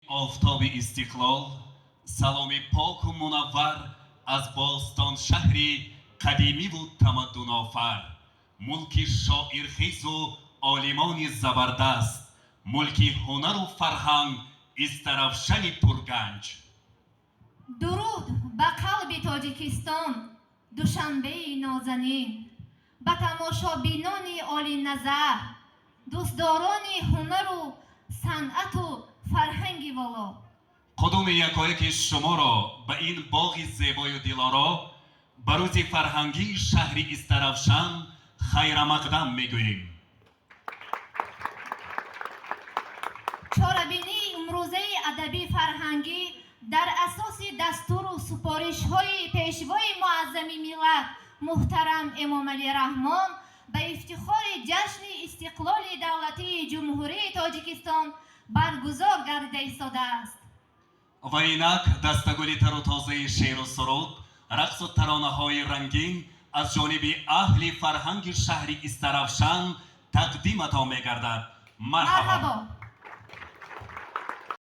Офтоби Истиқлол, саломи поку мунаввар аз бостоншаҳри қадимиву тамаддунофар, мулки шоирхезу олимони забардаст, мулки ҳунару фарҳанг, Истаравшани пурганҷ. Дуруд ба қалби Тоҷикистон, Душанбеи нозанин, ба тамошобинони олиназар, дӯстдорони ҳунару санъату фарҳанги воло. Қудуми якояки шуморо ба ин боғи зебою дилоро, ба рӯзи фарҳангии шаҳри Истаравшан хайрамақдам мегӯем. Чорабинии имрӯзаи адабӣ фарҳангӣ дар асоси дастуру супоришҳои Пешвои Муаззами миллат муҳтарам Эмомалӣ Раҳмон ба ифтихори ҷашни истиқлоли давлатии Ҷумҳурии Тоҷикистон баргузор гардида истодааст. Ва инак дастагули тару тозаи шеъру суруд, рақсу таронаҳои рангин аз ҷониби аҳли фарҳанги шаҳри Истаравшан тақдиматон мегардад. Марҳабо! Марҳабо!